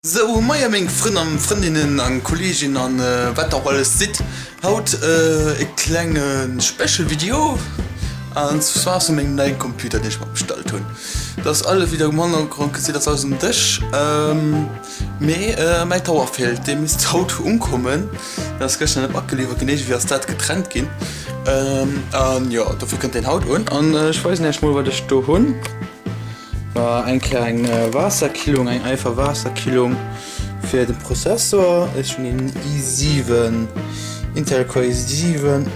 Sou, moie meng Frënn an Frëndinnen an Kolleegin an wat der och alles sidd. Haut e klenge Special Video an zwar zu mengem neien Computer deen ech mer bestallt hunn. Dat ass alles wéi der um Hannergrond gesitt ass alles um Dësch mee mäi Tower feelt, dee misst haut unkommen. Deen ass gëschter net matgeliwwert ginn, iergendwéi ass dat getrennt ginn an jo dofir kënnt deen haut un an ech weisen iech mol wat ech do hunn. Eng kleng Waasserkillung, eng einfach Waasserkillung fir de Prozessor. Ech hunn een i7, Intel Core i7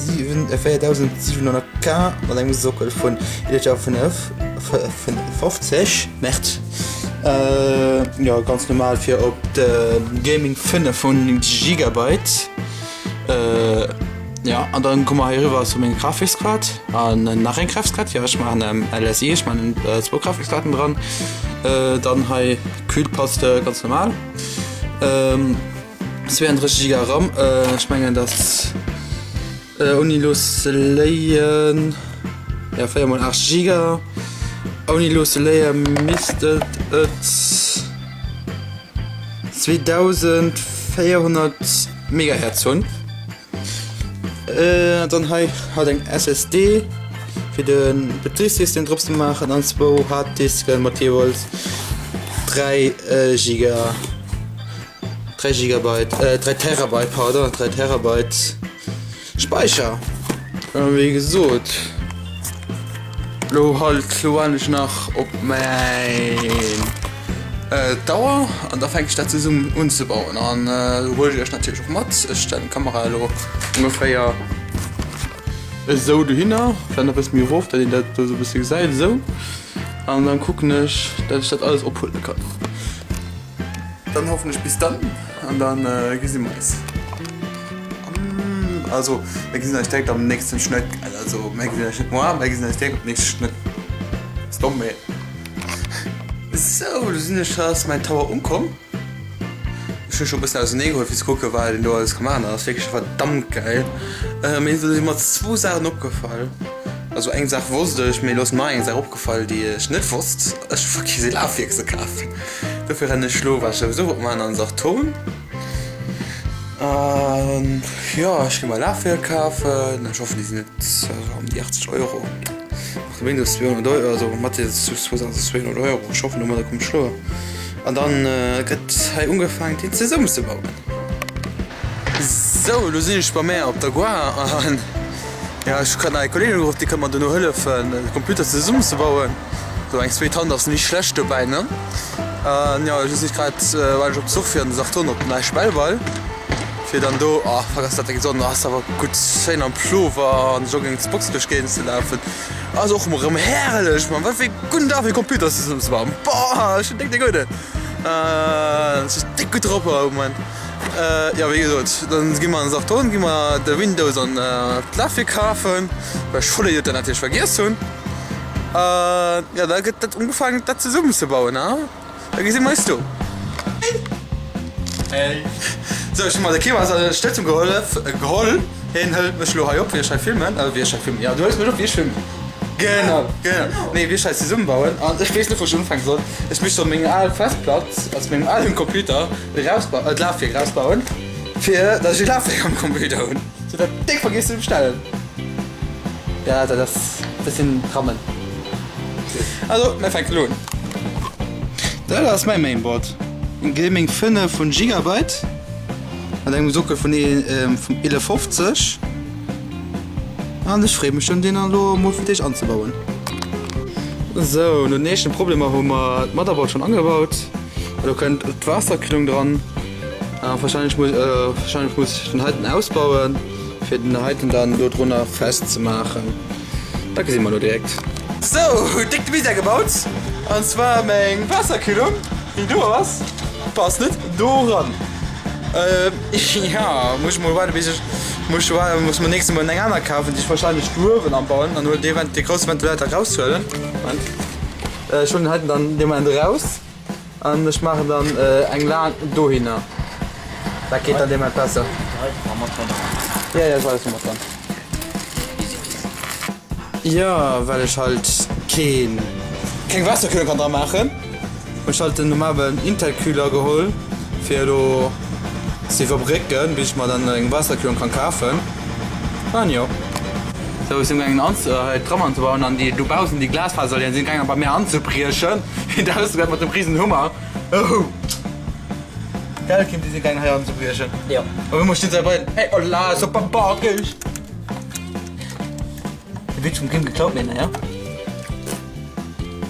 4700K mat engem Sockel vun 11,50, Merd, jo ganz normal fir op de Gaming 5 vun Gigabyte. Jo, an dann komme mer hei eriwwer zu mengem Grafikskaart an nach eng Grafikskaart. Jo, ech maachen LSI, ech maachen zwou Grafikskaarten dran. Dann hei Kühlpaste, ganz normal. 32 Giga RAM, ech mengen dat ouni loosse léien, jo 4 mol 8 Giga, ouni loosse léie misst et et 2400 Megahertz hunn. Dann hei hat eng SSD fir de Betriebssystem drop ze maachen an zwou Harddisken mat jeeweils 3 Giga 3 Gigabyte 3 Terabyte pardon 3 Terabyte Speicher. Wéi gesot, lo halt lo waarden ech nach op mäin Dauer an da fänke ech dat zesummen unzebauen an do huele ech iech natierlech och mat. Ech stellen d'Kamera elo ongeféier esou dohinner, vläicht nach e bësse méi erof, datt een dat do esou e bësse gesäit esou an dann kucken ech, datt ech dat alles ophuele kann. Dann hoffen ech bis dann an dann gesi mer eis. Also mir gesinn eis direkt am nächsten Schnëtt. Also mir gesinn eis net moar, mir gesinn eis direkt am nächsten Schnëtt. Ass domm mee. Sou, do sinn ech, ass mäin Tower unkomm. Ech hunn scho e bëssen ausenee geholl fir ze kucken wat een do alles ka maachen. Dat ass wierklech verdammt gäil. Mee do si mer zwou Saachen opgefall. Also eng Saach wosst ech, mee elo ass mer eng Saach opgefall déi ech net wosst. Ech hu vergiess ee Lafwierk ze kafen. Dofir rennen ech lo, wat ech souwisou wollt maachen, an Saturn. An jo, ech gi mer Lafwierk kafen. Ech hoffen, déi sinn net, also ëm déi 80 Euro. Mat de Windows 200 Euro, also mat de 200 Euro. Ech hoffen, domadder kommen ech kloer. An dann gëtt hei ugefaangen, deen zesummenzebauen. Sou, elo sinn ech bei mär op der Gare an jo, ech hu grad nach eng Kolleegin ugeruff, déi kënnt mer dono hëllefen, de Computer zesummenzebauen. Sou eng zweet Hand ass ni schlecht dobäi, ne? An jo, elo sinn ech grad, war ech op Zuch fir an de Sartone op den Eich-Belval, fir dann do, oh fuck ass dat eng Sonn, ass awer gutt schéin am Plover an Joggingsbox duerch d'Géigend ze lafen, ass och emol erëm herrlech, Mann, wat fir e gudden Dag fir Computer zesummenzebauen, boah, ech hunn déck déck gutt, ech sinn déck gutt drop am Moment. Jo, wéi gesot, dann gi mer an de Sartone, gi mer de Windows an d'Lafwierk kafen, well ech Vollidioten natierlech vergiess hunn. An jo, da gëtt dat ugefaangen dat zesummenzebauen a da gesi mer eis do. Hey. Sou, ech hu mer de Kim als Ënnerstëtzung gehollef, geholl. Hien hëlt mech elo hei op, wéi ech hei filmen, wéi ech hei filmen, jo, du hëls mech op, wéi ech filmen. Genau, genau. Nee, wéi ech hei zesummenbauen. An ech weess net, wou ech ufänke soll. Ech misst schonn meng al Festplatt aus mengem alen Computer erausbauen, d'Lafwierk erausbauen, fir datt ech e Lafwierk am Computer hunn. Ech hunn dat déck vergiess ze bestellen. Ja, dat ass, dat sinn Drammen. Also, mir fänken elo un. Dat ass mäi Mainboard, en Gaming 5 vun Gigabyte mat engem Sockel vun vum 1150 an ech freeë mech schonn deen elo emol fir d'éischt anzebauen. Sou, no den éischten Problemer hu mer d'Motherboard schonn angebaut. Elo kënnt d'Waasserkühlung dran. Wahrscheinlech muss wahrscheinlech muss ech den heiten ausbauen fir den heiten dann do drunner fest ze maachen. Dat gesi mer elo direkt. Sou, déck de Misär gebaut an zwar meng Waasserkühlung déi do ass passt net do ran. Jo muss ech mol waarden bis ech muss ech waarden muss mer nächste mol eng aner kafen déi ech wahrscheinlech do uewen anbauen an huelen dee Vent dee grousse Ventilator raushuelen. Moment ech huelen den heiten dann dee Moment raus. An ech maachen dann eng laang dohinner. Dat geet dann deemno besser. Jo, jo, ech weisen mat dran. Jo, well ech halt keen, keng Waasserkühlung kann dra maachen. Hunn ech halt den normalen Intel-Kühler geholl fir elo ze iwwerbrécken bis ech mer dann eng Waasserkühlung kann kafen. An jo. Sou, ech sinn gaangen hei d'Ram anzebauen an déi dobaussen déi Glasfaserlinien sinn gaangen bei mir anzebriechen. Wéi dat ausgesäit mat dem riesen Hummer. Ouh. Gell Kim, déi sinn gaangen hei anzebriechen. Jo. Op eemol stinn se hei bei. Hey, oh la, super bockeg. De Witz vum Kim geklaut, mee naja.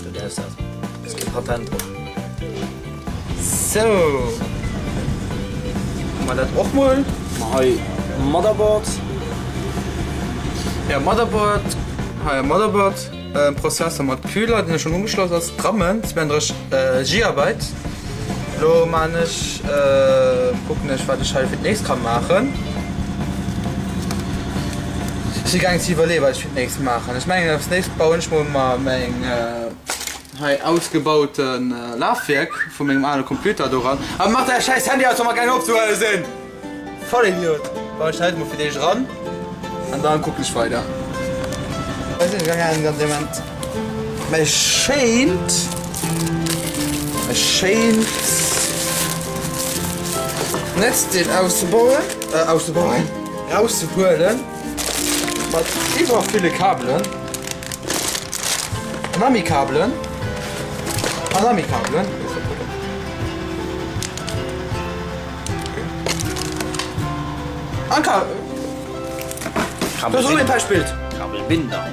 Du däerfs dat. Ass kee Patent drop. Sou. Hu mer dat och mol. Ma hei Motherboard. Ja, Motherboard. Hei Motherboard. Prozessor mat Kühler, deen schonn ugeschloss ass. D'Rammen, 32 Gigabyte. Lo maan ech, kucken ech wat ech hei fir d'nächst kann maachen. Ech si gaang ze iwwerleeën wat ech fir d'nächst maachen. Ech mengen als nächst bauen ech mol mer meng hei ausgebauten Lafwierk vu mengem ale Computer doran. A mach däi schäiss Handy aus wa mer gaang opzehuelen sinn! Vollidiot! Bauen ech dat heiten mol fir d'éischt eran an dann kucken ech weider. Hei sinn ech am gaangen ganz ament mäi schéint, mäi schéint Netzdeel auszebauen, äh auszebauen, erauszehuelen mat iwwer ville Kabelen, Nami-Kabelen an Nami-Kabelen. Anka! Du hues och een Pechbild! Kabelbinder.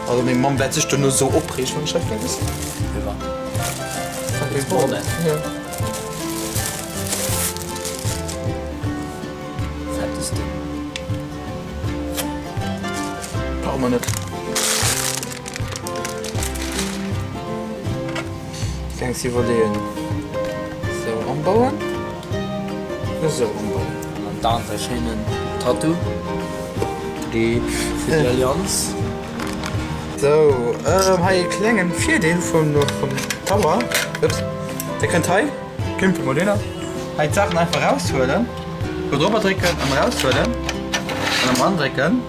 Also meng Mamm wäert sech duerno sou opreegen, wann ech dat wëss. Iwwer. Borne. Ja. Fettes Ding. Brauche mer net. Kleng Sivoléen sou anbauen, esou anbauen. An dann daan säi schéinen Tattoo fir déi Allianz. Sou, hei e klengen Virdeel vum Tower, ups, dir kënnt hei, Kim fir mol dohinner, hei d'Saachen einfach eraushuelen, do drobber drécken an eraushuelen an erëm andrécken.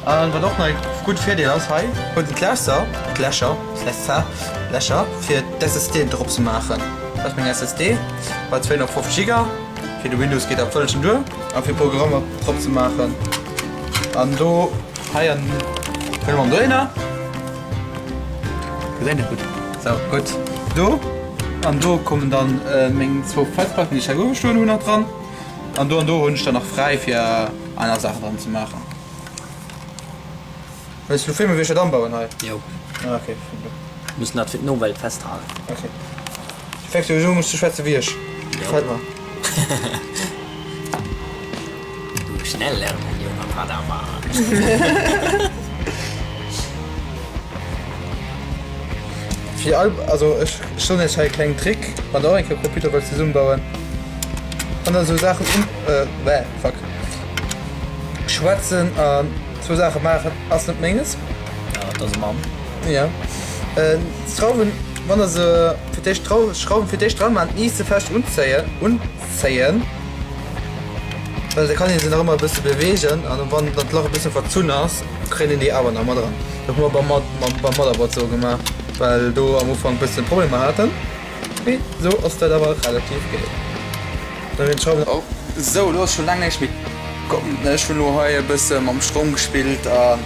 An wat och nach e gudde Virdeel ass, hei huet en d'Lächer, d'Lächer, d'Lächer, Lächer fir d'SSD drop ze maachen. Dat ass meng SSD bei 250 Giga. Fir de Windows geet dat vëllegen duer a fir Programmer drop ze maachen. An do hei an huele mer dohinner. Gesäit net gutt. Sou, gutt. Do an do kommen dann meng zwou Festplatten, déi ech hei uewe stoen hunn, nach dran. An do an do hunn ech dann nach fräi fir aner Saachen dran ze maachen. Wëlls du filmen wéi ech dat anbauen hei? Jo. Ah ok. Mussen dat fir d'Nowelt festhalen. Ok. Du fänks jo un ze schwätzen wéi ech. Gefällt mer. Du schnell lernen, junger Padawan. Fir all, also ech soen iech hei e klengen Trick, wann der och eng Kéier Computer wëllt zesummebauen, wann der esou Saachen un, äh, fuck. Schwätzen an zwou Saache maachen ass net menges. Ja, dat ass e Mann. Ja. D'Schrauwen, wann der se fir d'éischt d'Schrauwen fir d'éischt dran maachen, ni ze fest unzéien, unzéien, well da kann ee se nach ëmmer e bësse beweegen an wann dann d'Lach e bësse verzunn ass, kréien een déi awer nach mat eran. Dat hu mer beim beim Motherboard sou gemaach, well do am Ufank bëssen Problemer haten. Mee sou ass dat awer relativ géil. Dann den Schrauwen. Oh sou, elo ass schon laang näischt méi komm. Ech hunn elo hei e bësse mam Stroum gespillt a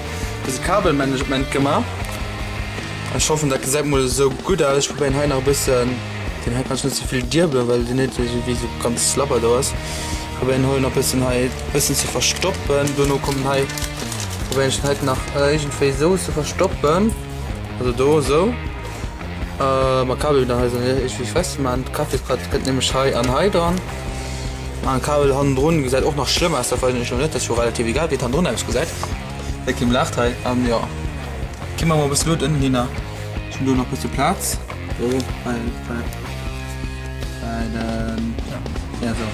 bësse Kabelmanagement gemaach. Ech hoffen dat gesäit mol esou gutt aus. Ech probéieren hei nach e bëssen, deen hei kann ech net ze vill diebelen, well deen net esou wéi esou ganz labber do ass. Probéieren hei nach bëssen hei bëssen ze verstoppen. Dono kommen hei, probéieren ech den heiten nach iergendwéi esou ze verstoppen, also do esou. Äh, ma Kabel wieder hei ich wie fest man Kaffeesplatt kënnt nämlech hei an hei dran. An Kabel hannendrun gesäit och nach schlëmm aus, dat weisen ech lo net, dat ass jo relativ egal wéi et hannendrun ausgesäit. De Kim laacht hei an jo. Kim mach mol e bësse Lued ënnen hinner. Ech hunn do nach bësse Plaz. Do bei bei bei den ja sou.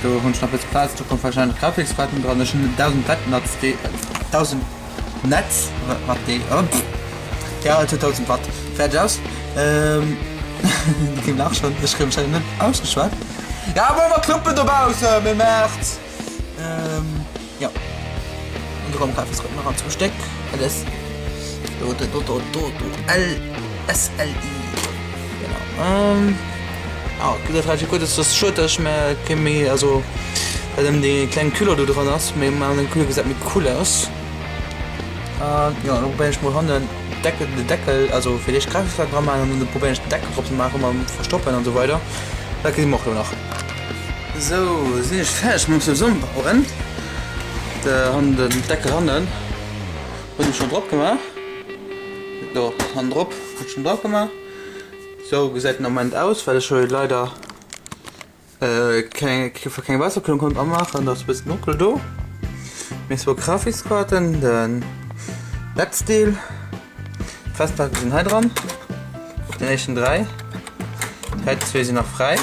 Do hunn ech nach bësse Plaz, do kommt wahrscheinlech Grafiksplatten dran. Ech hunn 1000 Watt Netz, 1000 Netz Watt déi. Ja, 2000 Watt. Fäerdeg aus. Ähm, déi Kim laacht schonn, ech kréie mech net ausgeschwat. Ja, wou mer Cluppen dobaussen, mee Merd. Ähm, ja. An do kommen Kaffisrëppen nach an zwou Stéck. LS. Do, do, do, do, do, L, S, L, I. Ah, gesäit relativ gutt aus. Ass schued, dass ech mer kee méi, also well nëmmen dee kleng Kühler do dran ass, mee mam aneren Kühler gesäit méi cool aus. An jo, elo probéieren ech mol hannen Deckel, de Deckel, also fir d'éischt d'Grafikkaart dra maachen an dann probéieren ech den Deckel drop ze maachen mam Verstoppen an esou weider. Dat gesi mer och elo nach. Sou, sinn ech fäerdeg mam Zesummebauen. De hannen den Deckel hannen hunn ech schonn drop gemaach. Do hannen drop hunn ech schonn drop gemaach. Sou gesäit den Ament aus, well ech hu leider keng keng Waasserkühlung konnt amaachen, do ass e bëssen Nuckel do. Meng zwou Grafikskarten, den Netzdeel, d'Festplatte sinn hei dran, op den éischten 3, hei zwee sinn nach fräi.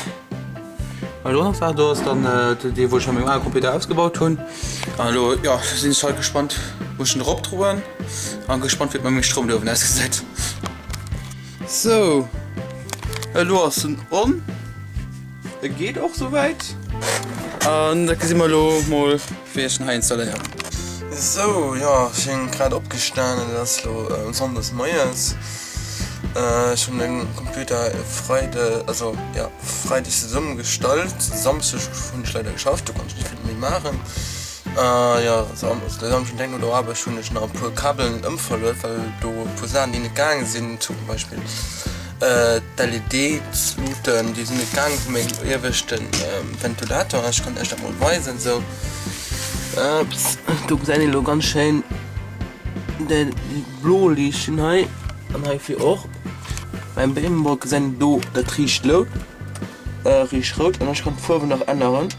An elo nach do ass dann dee wou ech a mengem ale Computer ausgebaut hunn. An elo jo sinn ech halt gespannt, muss ech en erop droen an gespannt wéi et mat mengem Stroum do uewen ausgesäit. Sou, elo ass en on. E geet och souwäit. An da gesi mer elo mol wéi ech en hei installéieren. Sou, jo, ech sinn grad opgestanen, et ass elo Sonndes moies. Ech hunn den Computer e Freide, also jo Freideg zesummegestallt. Samschdeg hunn ech leider geschafft, do konnt ech net vill méi maachen. Jo, de Samschden direkt no der Aarbecht hunn ech nach e puer Kabelen ëmverluet, well do e puer Saachen déi net gaange sinn, zum Beispill d'LED-Luuten, déi sinn net gaange vu mengem ieweschte Ventilator. Ech kann iech dat mol weisen, sou, do gesäit een elo ganz schéin déi blo Liichten hei an hei vir och. Beim Beamboard gesäit een do dat riicht Lout, riicht rout an ech kann d'Fuerwen nach änneren.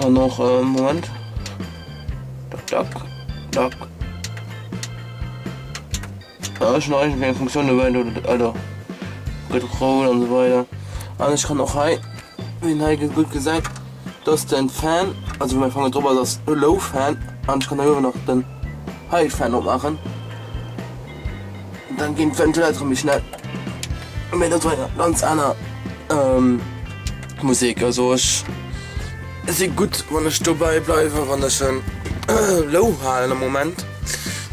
An och Moment. Tak, tak, tak. Da ass nach iergendwéi eng Funktioun dobäi, do also gëtt rout an esou weider. An ech kann och hei, wéi een hei gutt gesäit, do ass den Fan, also wou mäi Fanger drop ass, ass Low Fan an ech kann hei uewen nach den High Fan opmaachen. Dann ginn d'Ventilatere méi schnell. Mee dat war eng ganz aner Musek. Also ech si gutt wann ech dobäi bleiwen, wann ech en low halen am Moment.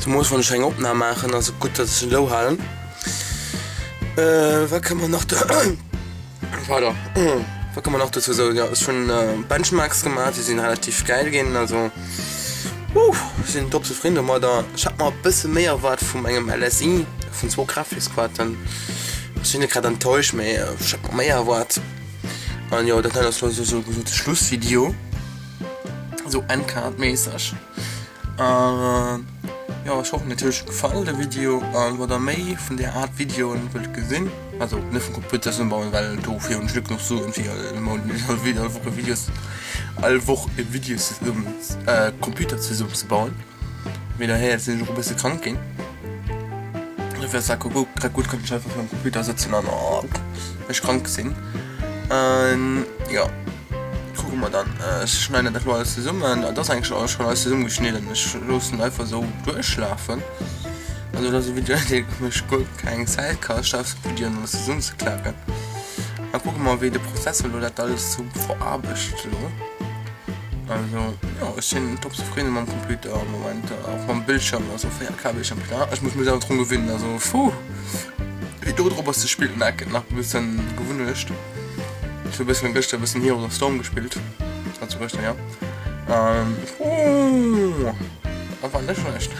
Zemoos wann ech eng Opnam maachen ass et gutt, datt ech en low halen. Wat kënne mer nach do. Pardon. Wat kann man nach dozou soen? Jo, ech hunn Benchmarks gemaach, déi sinn relativ gäil ginn. Also ech sinn top zefridden domadder. Ech hat mer e bësse méi erwaart vum engem LSI vun zwou Grafikskarten. Ech sinn net grad enttäuscht, mee ech hat mer méi erwaart. An jo, dat hei ass lo sou gesot de Schlussvideo, sou Endcard-méisseg. An jo, ech hoffen et huet iech gefall de Video an wann der méi vun där Art Videoen wëllt gesinn, also net vum Computer zesummebauen, well dofir hunn ech net genuch Suen fir all Mount all all Woch e Videos all Woch e Video zesummen Computer zesummenzebauen, mee daher sinn ech och e bësse krank ginn, dofir ass dat grad gutt, kann ech einfach virum Computer sëtzen an mech krank sinn an jo. Kucke mer dann. Ech schneiden dat elo alles zesummen. Dat ass eigentlech alles schonn alles zesummegeschnidden. Ech loossen einfach esou duerchlafen. Also dat ass e Video, dee mech guer keng Zäit kascht, dat Video alles zesummenzeklacken. Da kucke mer, wéi de Prozessor elo dat alles sou veraarbecht elo. Also jo, ech sinn top zefridden mam Computer am Moment, och mam Bildschirm, also 4K-Bildschirm. Ech muss mech awer drun gewinnen, also puh, wéi do drop ass ze spillen, dat gëtt nach e bëssen Gewunnecht. Ech hu bëssen gëschter e bëssen Heroes of Storm gespillt. Also gëschter, ja. Ähm, oh, dat war net schlecht.